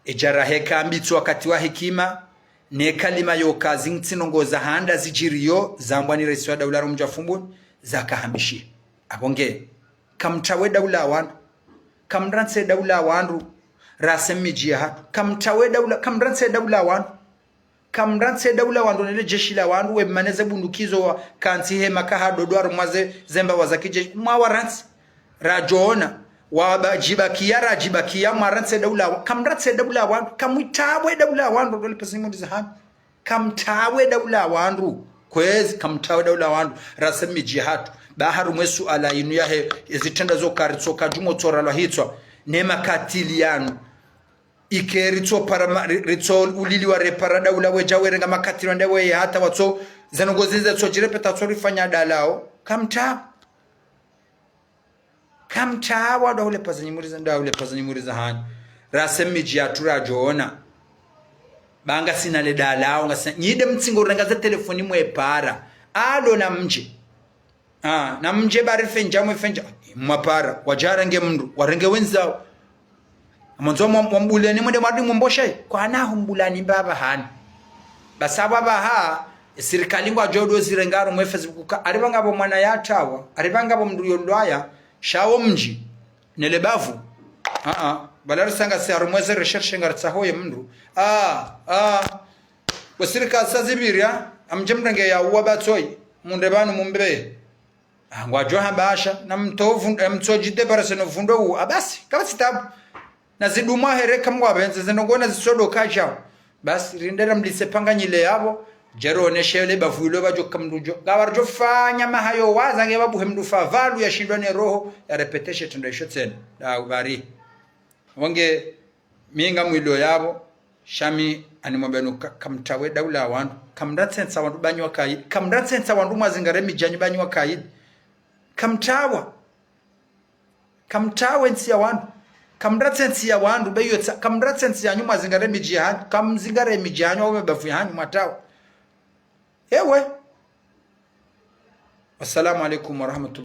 ejaraha eka mbitso wakati wa hikima, ne kalima yoka zingtsi ndrongoo za handa zidjiriyo, zambwa ni raisi wa daula Romdja Fumbuni, zaka hambishiha. Apvo nge, kamtawe daula ya wandru. Kamrantse daula ya wandru, rase midji ya hatru. Kamtawe daula, kamrantse daula ya wandru. Kamrantse daula ya wandru nele jeshi la wandru, we mmaneze bunduki zo wa kantsi hema kaha dodo harumwa ze, zemba wa za kijeshi. Mwawarantse. Radjoona. Waba, djibakiya, radjibakiya, mwarantse daula ya wa-, kamrantse daula ya wandru. Kamwitawe daula ya wandru, ndo le pvasa nyimuri za hanyu. Kamtawe daula ya wandru. Kwezi, kamtawe daula ya wandru. Rase midji ya hatru. Ba harumwa e suala inu yahe, ezitrendwa zo karitsoka djumo tsora lwa hitswa. Ne makatili yanu. Ike ritso para ma-, ri-, ritso uliliwa repara daula wedja werenga makatili wande we hata watso, zeno ngozi ze tso djirepeta tso rifanya dalao. Kamtawe. Kamtawa, ndo le pvasa nyimuri za, ndo le pvasa nyimuri za hanyu. Rase midji ya hatru radjoona. Ba ngasina le dalao, ngasina. Nyi nde mtsingo urenga ze telefoni mwepara. Alo namdje. Ah, namdje ba rifenja mwefenja. Mwapara, wadja warenge mndru, warenge wendzawo. Amwandzo mwa-, mwambuleni mwende mwadi mumbosheye. Kwana humbulani mbapva hanyu. Basi apvo apvaha, e sirikali ngwadjo ndo zirenga harumwa e Facebook ka, aripva ngapvo mwana yatawa, aripva ngapvo mndru yolwaya, sha wo mdji, ne le bavu. Ah, ah. Pvala risanga si harumwa ze recherche ngaritsaho ye mndru. Ah, ah. Wo sirikali sa zipvira, amdje mrenge ya uwa batsoyi, mundre pvanu mumbe. Ah, ngwadjo hamba asha, na mtso vund-, eh, mtso djidébarrasser no vundro uwo. Ah, basi, kapvatsi tabu. Na zidumwa here kamwapvendze, zeno ngona zitsodo kadjao. Basi, rindre ramlise panga nyile yapvo, djero oneshe le bavu ilo pvadjo kamdru djo. Ngapvaridjo fanya mahayo waza nge babu he mndru fa pvalu yashindwa ne roho, yarepeteshe trendwa isho tsena. Da ubari. Wange, mi ngamwilo yapvo, sha mi animwambia nu ka-, kamtawe daula ya wandru, kamratsentsa wandru ba nyi wakaidi, kamratsentsa wandru mwazingare midji yanyu ba nyi wakaidi. Kamtawa. Kamtawe ntsi ya wandru. Kamratse ntsi ya wandru, be yo tsa-, kamratse ntsi yanyu mwazingare midji ya hanyu, kamzingare midji ya hanyu, au mabavu ya hanyu mwatawa. Ewe. Wassalamu alaikum warahmatullahi.